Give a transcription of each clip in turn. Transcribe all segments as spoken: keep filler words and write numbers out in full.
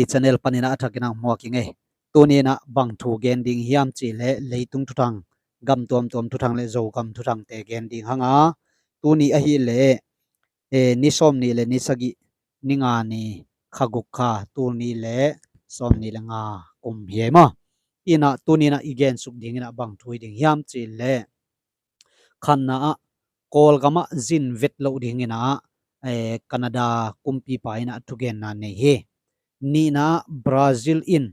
Channel panin ah a thakin ah muak ing ei. Tuni in ah bang thu gen ding hiam cih leh leitung thuthang, gam tuamtuam thuthang le Zogam thuthangte gen ding hang a, tuni ahih leh, eh, ni sawmnih le ni sagih, ni nga ni, kha guk kha, tul nih le sawmnih le nga kum hi ei maw. In ah tuni in ah i gensuk ding in ah bang thu hi ding hiam cih leh, khatna ah Kawlgam ah zin vet loh ding in ah, eh, Canada kumpipa in ah thugenna nei hi. Nihna ah Brazil in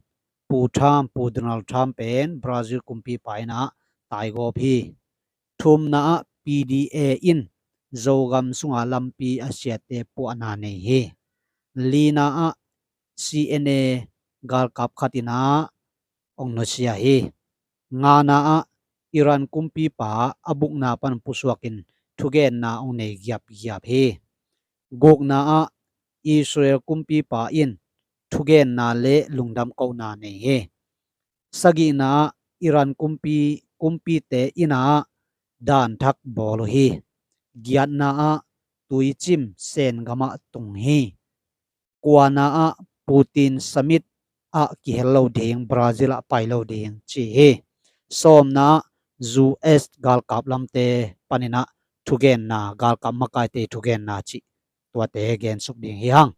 Pu Trump, Pu Donald Trump pen Brazil kumpipa in ah taigawp hi. Thumna ah P D A in Zogam sunga lampi a siate puahna nei hi. Lina ah C N A galkap khat in ah hong nusia hi. Ngana ah Iran kumpipa a bukna pan pusuakin thugenna hong nei giapgiap hi. Gukna ah Israel kumpipa in thugenna le lungdam kohna nei hi. Sagihna ah Iran kumpi, kumpite in ah danthak bawl uh hi. Giatna ah tuicim Sen gam ah tung hi. Kuana ah Putin summit ah kihel lo ding, Brazil ah pai lo ding ci hi. Sawmna ah U S galkap lamte panin ah thugenna, galkap makaite thugenna cih tuate gensuk ding hi hang.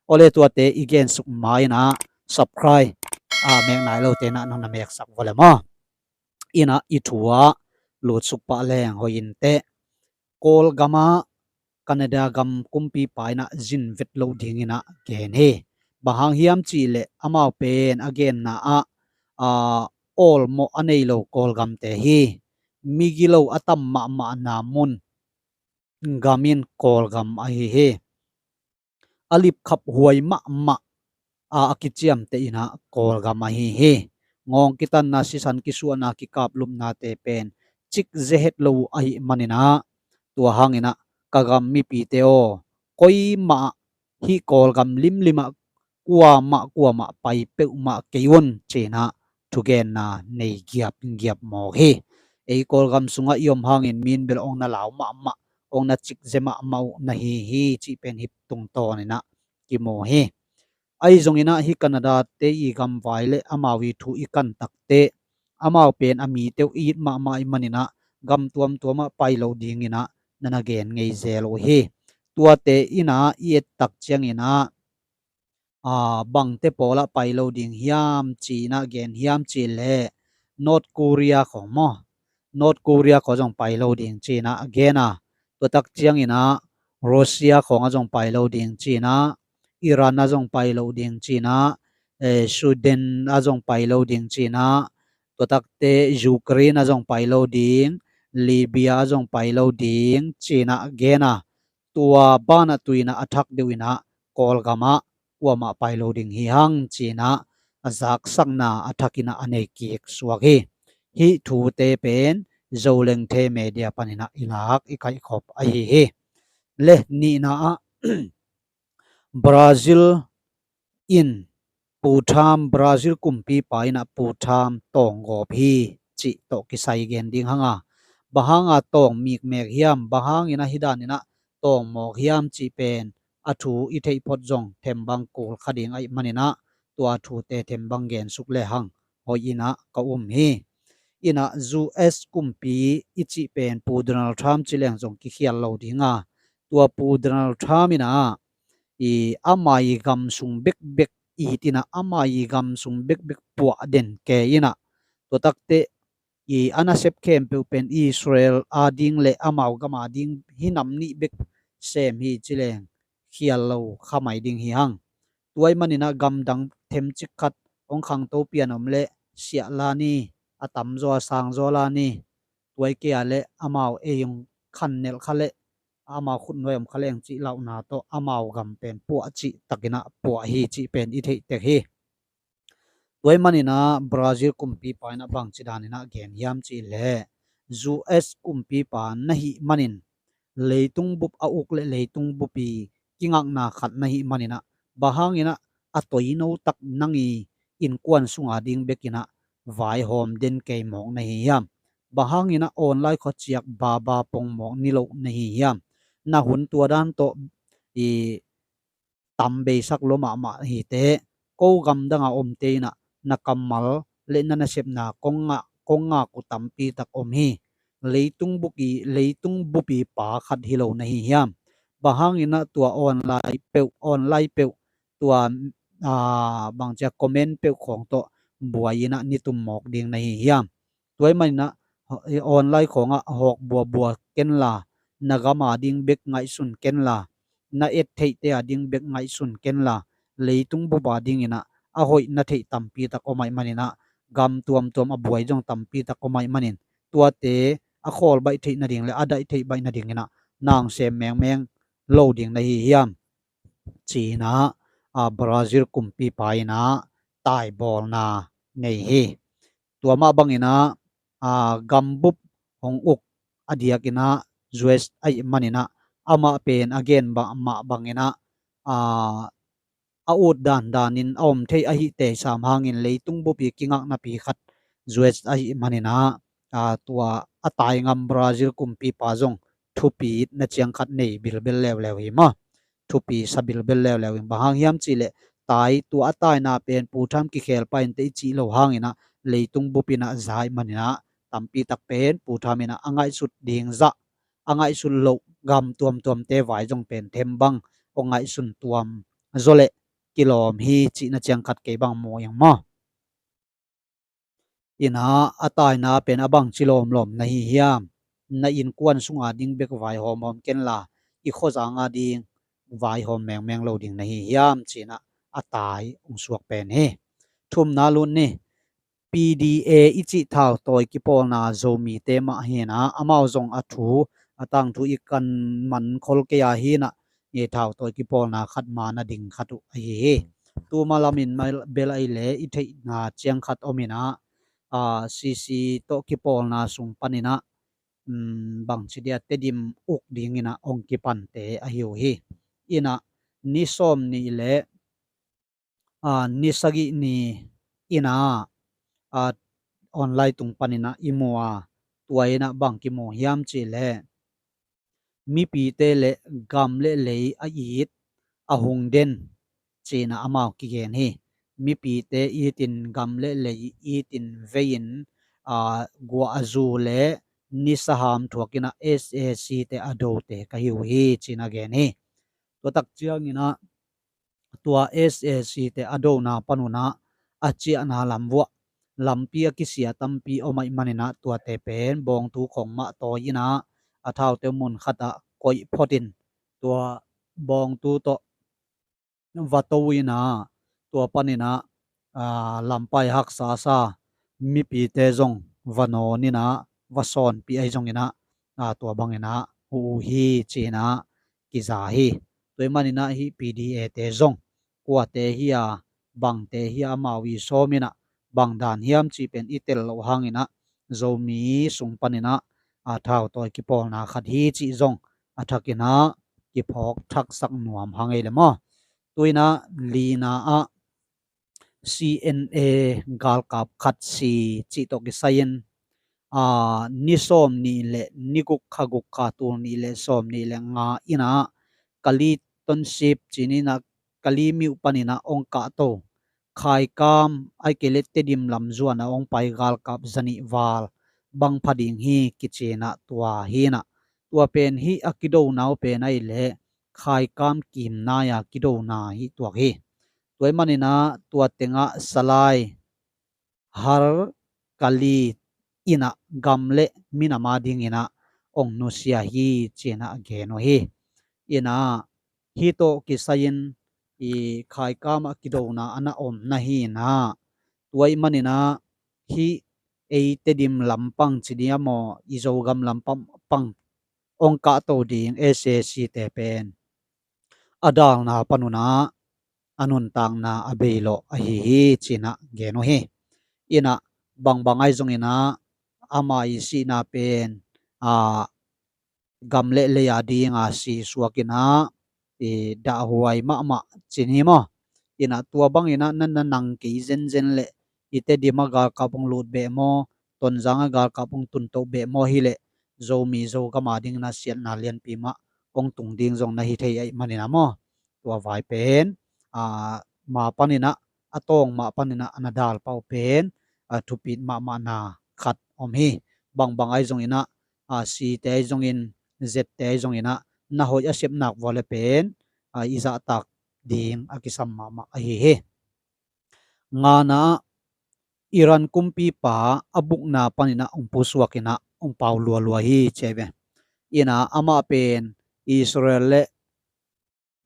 Awle tuate i gensuk ma in ah subscribe a mek nai lote in ah nang na meksak vua le maw. In ah i thu ah lutsuk pah leng hoih in teh. Kawlgam ah Canada gam kumpipa in ah zin vet loh ding in ah gen hi. Bang hang hiam cih leh amau pen a genna ah, ah, awlmawh a nei lo Kawlgamte hi. Migilo a tam mahmahna mun gam in Kawlgam ahi hi. A lipkhap huai mahmah a, a kiciamteh in ah Kawlgam ahi hi. Ngawng kitanna, sisan kisuahna, kikaplupnate pen cik zehet lo uh ahih manin ah, tua hangin ah ka gam mipite aw, koimah ah hih Kawlgam limlim ah kuamah kuamah pai peuhmah kei un ci-in ah thugenna nei giapgiap mawk hi. Ei Kawlgam sungah i om hangin min bel hong na lau mahmah, hong na cikze mahmah uh na hi hi cih pen hih tungtawn in ah kimu hi. Ahi zongin ah hih Canada-te i gamvai le amau i thu i kan takteh, amau pen a mite uh it mahmah ahih manin ah gam tuamtuam ah pai lo dingin ah na na gen ngei zel uh hi. Tuate in ah i et tak ciangin ah, a, bangte pawl ah pai lo ding hiam ci-in ah gen hiam cih leh North Korea khawng maw? North Korea khawng zong pai lo ding ci-in ah gen a. Tua tak ciangin ah Russia khawng ah zong pai lo ding ci-in ah, Iran ah zong pai lo ding ci-in ah, eh, Sudan ah zong pai lo ding ci-in ah, tua takte Ukraine ah zong pai lo ding, Libya ah zong pai lo ding ci-in ah gen a. Tua banah tu-in ah a thak deuh in ah Kawlgam ah kuamah pai lo ding hi hang ci-in ah a zaksakna a thakin ah a nei kik suak hi. Hih thute pen Zolengte media panin ah i lak i kaihkhop ahi hi. Le nihna ah Brazil in Pu Trump, Brazil kumpipa in ah Pu Trump tawnggawp hi cih tawh kisai gen ding hang a. Bang hanga tawng mikmek hiam, bang hangin ah hih danin ah tawng mawk hiam cih pen a thu i theih phot zong thembang kul kha ding ahih manin ah tua thute thembang gensuk le hang hoih in ah ka um hi. In ah U S kumpi i cih pen Pu Donald Trump ci leng zong kikhial lo ding a, tua Pu Donald Trump in ah i ama i gam sung bekbek it in ah ama i gam sung bekbek puah den kei in ah, tua takte i a nasep khempeuh pen Israel ading le amau gam ading hi nam nih bek sem hi ci leng khial lo kha mai ding hi hang. Tua ahih manin ah gamdang themcik khat hong khangto pian om le siah la ni, a tamzaw a sangzaw la ni, tua ahih kei a le amau ei hong khan nelh kha le amau khutnuai om kha leng cih lauhna tawh amau gam pen puah cih takin ah puah hi cih pen i theih tek hi. Tua ahih manin ah Brazil kumpipa in ah bangci danin ah gen hiam cih leh U S kumpipa na hih manin leitung bup a uk le leitung bup i kingakna khat na hih manin ah bang hangin ah a toino tak nang i innkuan sunga ding bekin ah vaihawm den kei mawk na hi hiam? Bang hangin ah online khuaciak baba pong mawk ni lo na hi hiam? Na hun tua dan tawh i tam beisak lua mahmah hi teh, ko gamdang a omte in ah na kammal le na nasepna kong ngak, kong ngak uh tampi tak om hi. Leitung bupi, leitung bupi pa khat hi lo na hi hiam? Bang hangin ah tua online peuh, online peuh, tua, aa, bangci a comment peuh khawng tawh buai in ah nitum mawk ding na hi hiam? Tua ahih manin ah online khawng ah hawk buabua ken la, na gam a ding bek ngaihsun ken la, na et theihte a ding bek ngaihsun ken la, leitung bup a dingin ah a hoih na theih tampi tak om ahih manin ah, gam tuamtuam a buai zong tampi tak om ahih manin, tuate a khawl baih theih nading le a daih theih baih nadingin ah na hong sem mengmeng lo ding na hi hiam? Ci-in ah, aa, Brazil kumpipa in ah taibawlna nei hi. Tua mah bangin ah, aa, gambup hong uk a diakin ah U S ahih manin ah, amah pen a gen mah bangin ah, aa, a ut dandanin a om thei ahih teisam hangin leitung bupi kingaknapi khat U S ahih manin ah, aa, tua a tai ngam Brazil kumpipa zong thupi na ciang khat nei bilbel leuleu hi maw? Thupi sa bilbel leuleu in, bang hang hiam cih leh tai, tua a taina pen Pu Tham kikhel pah inteh i cih loh hangin ah leitung bup in ah za ahih manin ah tampi tak pen Pu Tham in ah a ngaihsut ding zah, a ngaihsut loh gam tuamtuamte vai zong pen them bang hong ngaihsun tuam zaw leh kilawm hi cihna ciang khat kei bang mu ing maw? In ah a taina pen a bangci lawmlawm na hi hiam? Na innkuan sung a ding bek vaihawm hawm ken la, i khuazang a ding vaihawm mengmeng lo ding na hi hiam? Ci-in ah a tai hong suak pen hi. Thumna lut ni. P D A i cih thautawi kipawlna Zomite mah hi in ah, amau zong a thu, a tangthu i kan man khol kei a hi in ah, i thautawi kipawlna khat ma na ding khat uh ahi hi. Tuma lamin bel ahih leh i theihna ciang khat om in ah, aa, C C tawh kipawlna sung panin ah, um, bangci dia Tedim uk dingin ah hong kipante ahi uh hi. In ah ni sawm nih le, aa, ni sagih ni in ah, aa, online tung panin ah i mu a, tua in ah bang kimu hiam cih leh mipite le gam le lei a it a hung den ci-in ah amau kigen hi. Mipite itin gam le lei itin vei-in, aa, guah a zu le nisa ham thuakin ah S A C te a dote ka hi uh hi ci-in a gen hi. Tua tak ciangin ah tua S A C te a dona pan un ah a ciahna lam vuah lampi a kisia tampi om ahih manin ah tuate pen bawngtu khawng mah tawi in ah a thaute mun khat ah koih phot in tua bawngtu tawh va to in ah tua panin ah, aa, lampai haksa sa mipite zong va nawn in ah va sawnpih ahi zongin ah, aa, tua bangin ah uh uh hi ci-in ah kiza hi. Tua ahih manin ah hih P D A te zong kuate hi a, bangte hi a, amau i sawm in ah bang dan hiam cih pen i tel loh hangin ah Zomi sung panin ah, aa, thautawi kipawlna khat hi cih zong a thakin ah kiphawk thaksak nuam hang ei le maw? Tu in ah lina ah C N A galkap khat si cih tawh kisai-in, aa, ni sawm nih le ni guk kha guk kha tul nih le sawm nih le nga in ah Kali Township ci-in ah Kali myuh panin ah hong kahto Khaikam ahih kei leh Tedim lam zuan ah hong pai galkap zanih val bang pha ding hi kici-in ah tua hi in ah, tua pen hih a kidona uh pen ahih leh Khaikam kimnai a kidona hi tuak hi. Tua ahih manin ah tua tengah Salai, Har, Kali in ah gam le minam a dingin ah hong nusia hi ci-in ah a gen uh hi. In ah hih tawh kisai-in i Khaikam ah kidona a na om na hi in ah, tua ahih manin ah hih ei Tedim lampang ci ding a maw, i Zogam lampang hong kahto ding S A C te pen a dalna pan un ah a nuntakna a bei lawh ahi hi ci-in ah gen uh hi. In ah bangbang ahi zongin ah ama i sihna pen, aa, gam le lei a ding a si suak in ah i dahhuai mahmah ci-in hi maw? In ah tua bangin ah na, na nang kei zenzen leh i Tedim a galkap hong lut beh maw, Tonzang a galkap hong tuntoh beh maw hi leh Zomi Zogam a dingin ah siatna lianpi mah hong tung ding zong na hi thei ahih manin ah maw? Tua vai pen, aa, ma panin ah a tawng mah paninah a na dal pah uh pen a thupit mahmahna khat om hi. Bangbang ahi zonginah, a, site ahi zongin, zette ahi zonginah na hoih a sep nak vua le pen, a, i zahtak ding a kisam mahmah ahi hi. Ngana ah Iran kumpipa a bukna paninah hong pusuakinah hong pau lualua hi ci ahi ve. Inah amah pen Israel le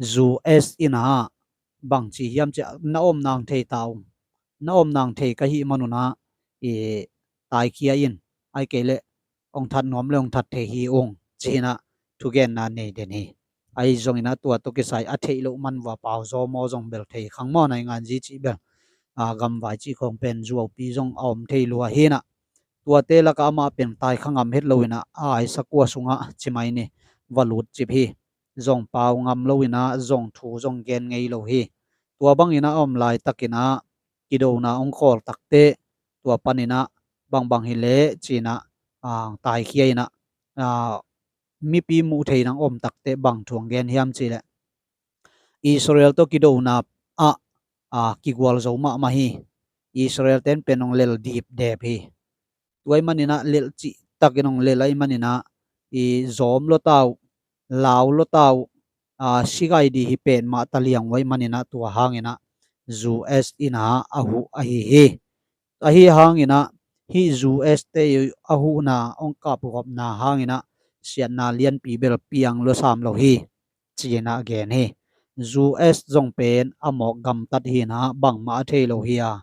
U S inah bangci hiam ci, na om nang thei ta ung, na om nang thei ka hih manunah i taikhia in, ai kei leh hong that nuam le hong that thei hi ung, ci-inah thugenna nei den hi. Ahi zonginah tua tawh kisai a theih loh man vua pau zaw maw zong bel thei khang maw, naingan zi cih bel, a, gamvai cih khawng pen zuaupi zong a om thei lua hinah. Tuate lakah amah pen taikhia ngam het loinah a aisa kua sungah ci mai ni, va lut cip hi. Zong pau ngam loinah zong thu zong gen ngei lo hi. Tua banginah a om laitakinah kidona hong khawl takteh tua paninah bangbang hileh ci-inah, a, taikhia inah, a, mipi muh thei nang om takteh bang thu hong gen hiam cihleh, Israel tawh kidona ah, a, kigual zo mahmah hi. Israel ten pen hong lel dipdep hi. Tua ahih maninah lel cihtakin hong lel ahih maninah i zawm lua ta uh, lau lua ta uh, a, sigai dih hi pen mah taliang uh ahih maninah tua hanginah U S inah a huh ahi hi. Ahi hanginah hih U S te a huhna hong kapgawpna hanginah siatna lianpi bel piang lua sam lo hi, ci-inah gen hi. U S zong pen a mawk gamtat hinah bangmah a thei lo hi a,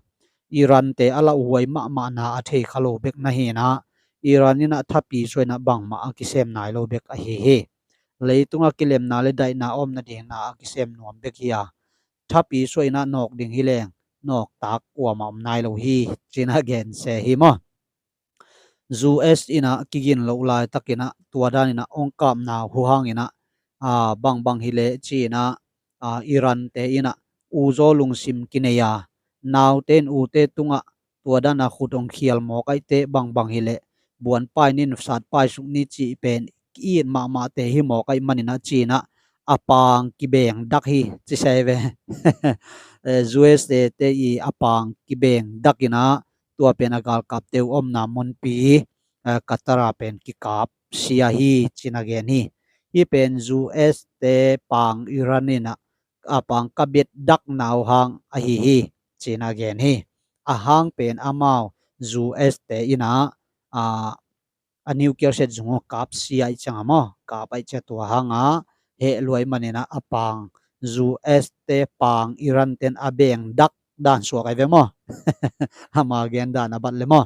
Iran te a lauhuai mahmahna a thei kha lo bek na hinah, Iran inah thapi suainah bangmah a kisem nai lo bek ahi hi. Leitungah kilemna le daihna a om nadingna a kisem nuam bek hi a, thapi suainah nawk ding hi leng nawktak kuamah om nai lo hi, ci-inah gen se hi maw. U S inah kigin loh laitakinah tua daninah hong kapna uh hanginah, a, bangbang hileh ci-inah, a, Iran te inah uzaw lungsim kinei a, naute in ute tungah tua danah khut hong khial mawk aihte bangbang hileh buanpai nin satpai suk ni cih pen ki-it mahmahte hi mawk aih maninah ci-inah a pang kibeng dak hi ci se ve. Eh, U S te i a pang kibeng dakinah tua pen a galkapte uh omna munpi, eh, Qatar ah pen kikap sia hi, ci-inah gen hi. Hih pen U S te pang Iran inah a pang ka bet dakna uh hang ahi hi, ci-inah gen hi. A hang pen amau U S te inah, a, a nuclear set zung uh kap sia aih ciang a maw, kap aih ciang tua hangah heh lua ahih maninah a pang U S te pang Iran ten a beng dak dan suak ahi ve maw. Ama gen dan a bat le maw.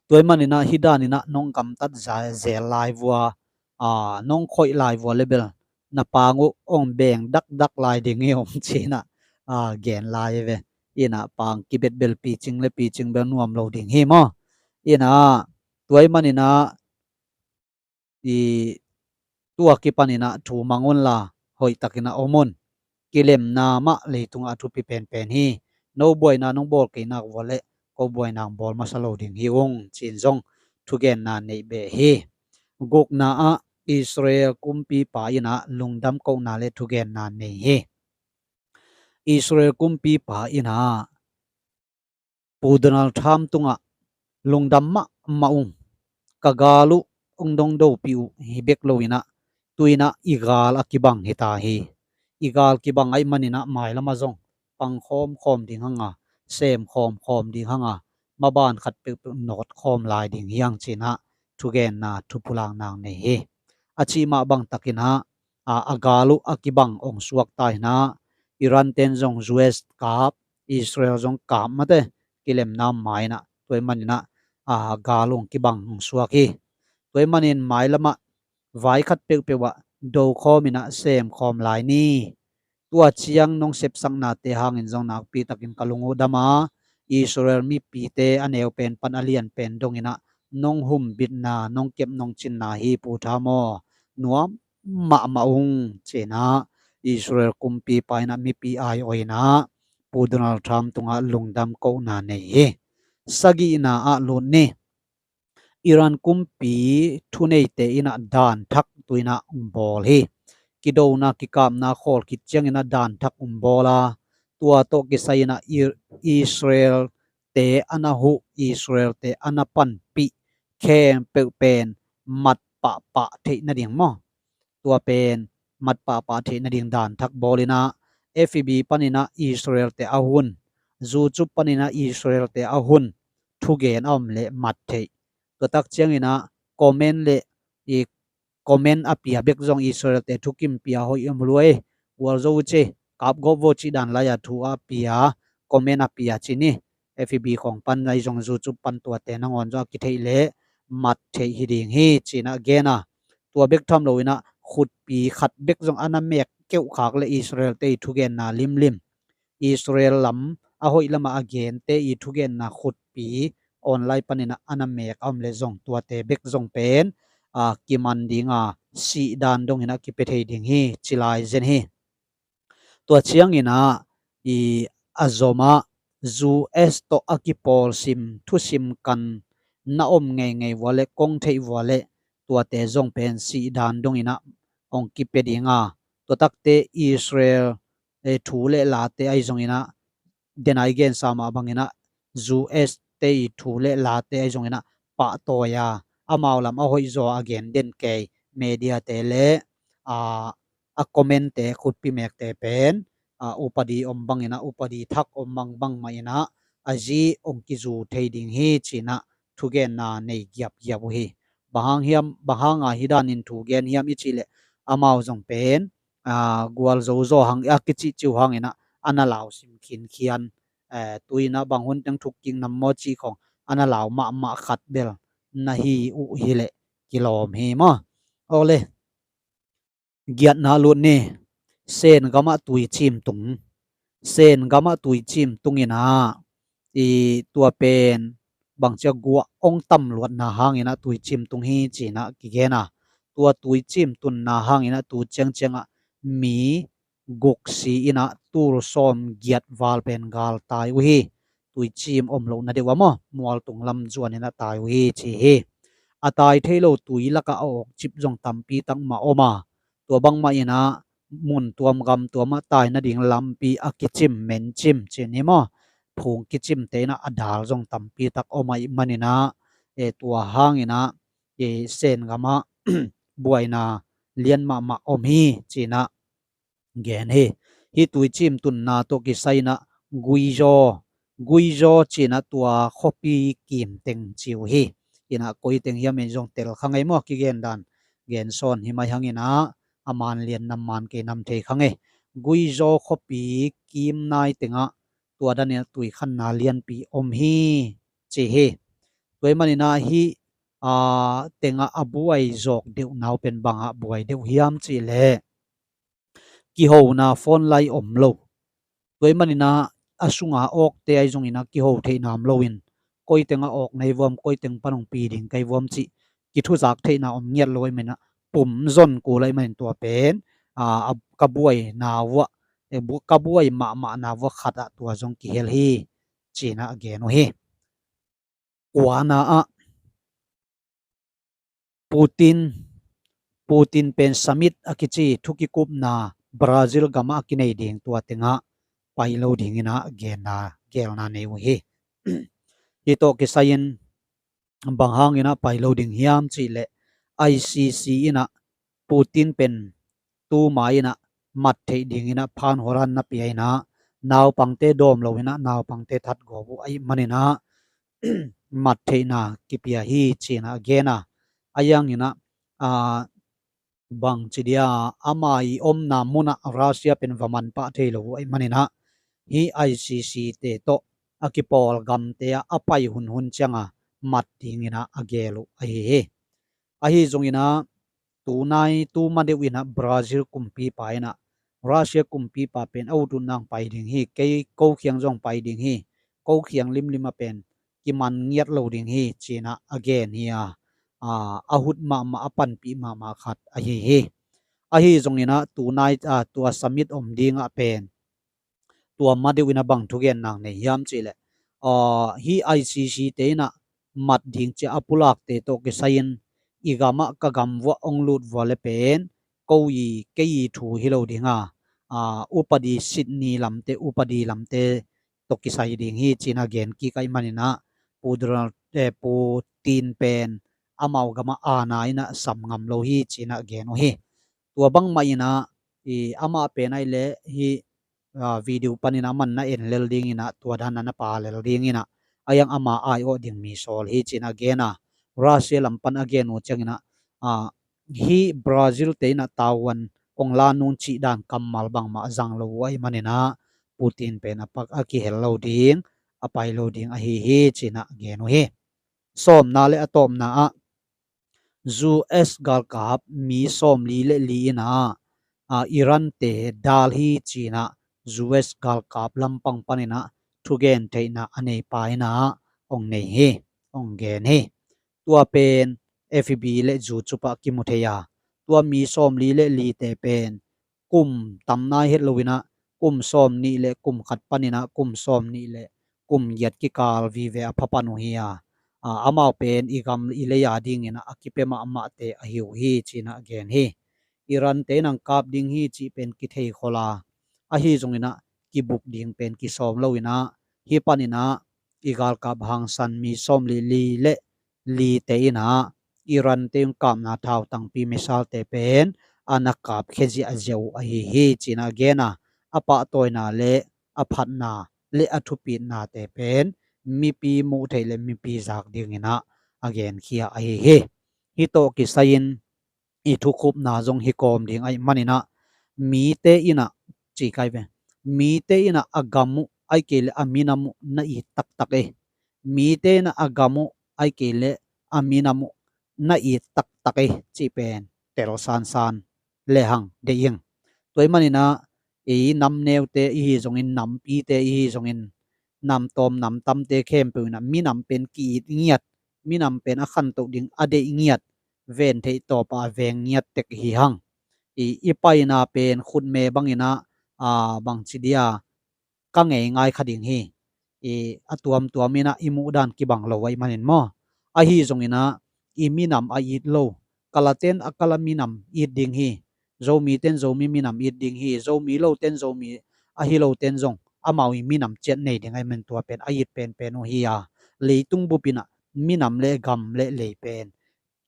Tua ahih maninah hih daninah nong gamtat za-, zel lai vua, a, nong khoih lai vua le bel na pang uh hong beng dakdak lai ding hi om ci-inah, a, gen lai ve. Inah pang kibet bel picing le picing bel nuam lo ding hi maw. Inah tua ahih maninah i tua kipaninah thu mang unla hoihtakinah om un. Kilemna mah leitungah a thupi penpen hi. No buaina nong bawl kei nak vua le ko buaina hong bawl masa lo ding hi ung, ci-in zong thugenna neih beh hi. Gukna ah Israel kumpipa inah lungdam kohna le thugenna nei hi. Israel kumpipa inah Pu Donald Trump tungah lungdam mahmah ung. Ka gal uh hong dongdopih uh hi bek loinah tu-inah i gal a kibang hita hi. I gal kibang ahih maninah mailamah zong pang khawmkhawm ding hanga, sem khawmkhawm ding hanga, maban khat peuhpeuh nawt khawm lai ding hi hang ci-inah thugenna thupulakna nei hi. A cih mah bangtakinah, a, a gal uh a kibang hong suakta hinah, Iran ten zong U S kap, Israel zong kap mate, kilemna mainah tua ahih maninah, a, gal uh hong kibang hong suak hi. Tua ahih manin mailamah vai khat peuhpeuh ah do khawminah sem khawm lai ni. Tua ciang nong sepsaknate hangin zong nakpitakin ka lung uh dam a, Israel mipite a neu pen pan a lian pen donginah nong humbitna, nong kep nong cinna hi Pu Trump aw. Nuam mahmah ung ci-inah Israel kumpipa inah mipi aiawhinah Pu Donald Trump tungah lungdam kohna nei hi. Sagihna ah lut ni. Iran kumpi thuneite inah dan thak tu-inah hong bawl hi. Kidona kikapna khawl khit cianginah dan thak hong bawl a, tua tawh kisai inah I-, Israel-te a na huh, Israel-te a na panpih khempeuh pen mat pahpah theih nading maw? Tua pen mat pahpah theih nading dan thak bawl inah, F B paninah Israel-te a hun, YouTube paninah Israel-te a hun thugen a om leh mat theih. Tua tak cianginah comment le i comment a pia bek zong Israel-te thukim pia hoih om lua e, gualzo uh ci, kapgawp vo cih dan lai-a thu a pia, comment a pia ci ni. F B khawng pan ahi zong YouTube pan tuate nangawn zong a kitheih leh mat theih hi ding hi cinah gen a. Tua bek tham loinah khutpi khat bek zong a na mek keuhkhak le Israel-te i thugenna limlim, Israel lam a hoih lamah a gente i thugenna khutpi online paninah a na mek a om le zong tuate bek zong pen a kiman dinga sih dan donginah kipia thei ding hi ci lai zen hi. Tua cianginah i a zomah U S tawh a kipawlsim thusim kan na om ngeingei vua le kong theih vua le tuate zong pen sih dan donginah hong kipia dinga, tua takte Israel eh, thu le late ahi zonginah, denai gensa mah banginah U S te i thu le late ahi zonginah pahtawi a, amau lam a hoihzaw a gen den kei mediate le a, a commentte khutpi mekte pen a, upadi om banginah, upadi thak om bang bangmah inah a zi hong kizu thei ding hi cinah thugenna nei giapgiap uh hi. Bang hang hiam, bang hanga hi danin thu gen hiam i cih leh amau zong pen a, gualzo zaw hang a kicihcih uh hanginah a na lau sim khinkhian, eh, tuinah bang hun teng thuk kik nam maw cih khawng a na lau mahmah khat bel na hi uh hileh kilawm hi maw? Awle, giatna lut ni. Sen gamah tuicim tung. Sen gamah tuicim tunginah i tua pen bangcia guah hong tamluatna hanginah tuicim tung hi cinah kigen a. Tua tuicim tunna hanginah tu ciangciangah mi guk si inah tul sawm giat val pen galtai uh hi. Tuicim om lohna deuh a maw, mualtung lam zuaninah tai uh hi ci hi. A tai thei lo tui lakah a awkcip zong tampi takmah om a, tua bangmah inah mun tuam gam tuamah tai nading lampi a kicim, mencim cin hi maw, phung kicimte inah a dal zong tampi tak om ahih maninah, e, tua hanginah e, Sen gamah buaina lian mahmah om hi cinah gen hi. Hih tuicim tunna tawh kisai inah Guizhaw, Guizhaw cinah tua khuapi kimteng ci uh hi. Inah koiteng hiam in zong tel kha ngei maw, kigen dan gen sawn hi mai hanginah a man lian nam man kei nam thei kha ngei. Guizhaw khuapi kim nai tengah tua daninah tuikhanna lianpi om hi ci hi. Tua ahih maninah hih a, tengah a buai zawk deuh nau pen bangah buai deuh hiam cih leh kihona phone lai om lo. Tua ahih maninah a sunga awkte ahi zonginah kiho theihna om loin koi tengah awk nei vuam, koi teng pan hong pi ding kei vuam cih kithuzak theihna om ngiat lo ahih maninah pum zon kul ahih manin tua pen a, a, ka buai na vuah, e, bu-, ka buai mahmah na vuah khatah tua zong kihel hi cinah a gen uh hi. Kuana ah Putin, Putin pen summit a kici thukikupna Brazil gamah a kinei ding tua tengah pai lo dinginah genna, gelna nei uh hi. Hih tawh kisai-in bang hanginah pai lo ding hiam cih leh I C C inah Putin pen tuma inah mat theih dinginah phan horan na pia inah naupangte dawm lo inah naupangte that gawp uh ahih maninah mat theihna kipia hi cinah a gen a. A hianginah a, bangci dia ama i omna munah Russia pen va man pah thei lo uh ahih maninah hih I C C te tawh a kipawl gamte ah a pai hunhun cianga mat dinginah a gel uh ahi hi. Ahi zonginah tunai tuma deuh inah Brazil kumpipa inah Russia kumpipa pen a ut ut nang pai ding hi, kei ko khiang zong pai ding hi, ko khiang limlim a pen kiman ngiat lo ding hi cinah a gen hi a, a, a hut mahmah a panpih mahmah khat ahi hi. Ahi zonginah tunai a, tua summit om dingah pen tua ma deuh inah bang thugen nang nei hiam cih leh a, hih I C C te inah mat ding cia a pulakte tawh kisai-in i gamah ka gam vuah hong lut vua le pen ko i kei i thu hi lo dinga ah, upadi Sydney lamte, upadi lamte tawh kisai ding hi ci-in a gen kik ahih manin ah, Pu Donald, eh, Putin pen amau gam ah aana in ah sam ngam lo hi ci-in a gen uh hi. Tua bangmah in ah, i amah pen ahih leh hih, ah, video panin ah aman na en lel dingin ah, tua dan ah na pha lel dingin ah, a hiang ama aiawh ding mi sawl hi ci-in a gen a, Russia lam pan a gen uh ciangin ah, ah, hih Brazil te in ah tavuan hong la nung cih dan kammal bangmah zang lo uh ahih manin ah, Putin pen a pak a kihel lo ding, a pai lo ding ahi hi ci-in a gen uh hi. Sawmna le a tawpna ah, U S galkap mi sawmli le li in ah, ah, Iran te dal hi ci-in ah, U S galkap lampang panin ah thugen theihna a neipa in ah hong nei hi, hong gen hi. Tua pen F B I le YouTube ah kimu thei a, tua mi sawmli le li te pen kum tam nai het lo in ah, kum sawmnih le kum khat panin ah, kum sawmnih le kum giat kikal vive a pha pan uh hi a, ah, amau pen i gam i lei a dingin ah a kipia mahmahte ahi uh hi ci-in a gen hi. Iran te in ah kap ding hi cih pen kithei khol a, ahi zongin ah kibuk ding pen kisawm lo in ah, hih panin ah i galkap hangsan mi sawmli li le li te in ah Iran te in kapna thautangpi missile te pen a na kap khia ziahziah uh ahi hi ci-in a gen a, a pahtawina le a phatna le a thupitnate pen mipi muh theih le mipi zak dingin ah a genkhia ahi hi. Hih tawh kisai-in i thukhupna zong hi kawm ding ahih manin ah, mite in ah, ci kai ve, mite in ah a gam uh ahih kei leh a minam uh na it taktak e. Mite in ah a gam uh ahih kei leh a minam uh na it taktak e cih pen tel sansan lehang deih ing. Tua ahih manin ah, i nam neute i hi zongin, nampite i hi zongin, nam tawm nam tamte khempeuh in ah minam pen ki-it ngiat, minam pen a khantoh ding a deih ngiat, ven theih tawpah a veng ngiat tek hi hang. I, i paina pen khutme bangin ah, a, bangci dia, ka ngei ngai kha ding hi. I, a tuamtuam in ah i muh dan kibang lo ahih manin maw. Ahi zongin ah i minam a it lo, Kalaten a Kala minam it ding hi, Zomiten Zomi minam it ding hi, Zomi loten Zomi ahi loten zong amau i minam ciat nei ding ahih manin tua pen a it penpen uh hi a, leitung bup in ah minam le gam le lei pen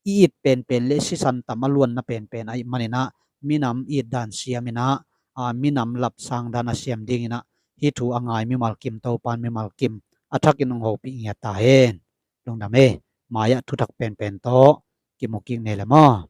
i it penpen le sisan tam a luanna penpen ahih manin ah, minam it dan siam in ah, a, minam lapsang dan a siam dingin ah, hih thu a ngai mimal kim Topa'n mimal kim a thakin hong hopih ngiat ta hen. Lungdam e. Mai-ah thuthak penpen tawh kimu kik ni le maw.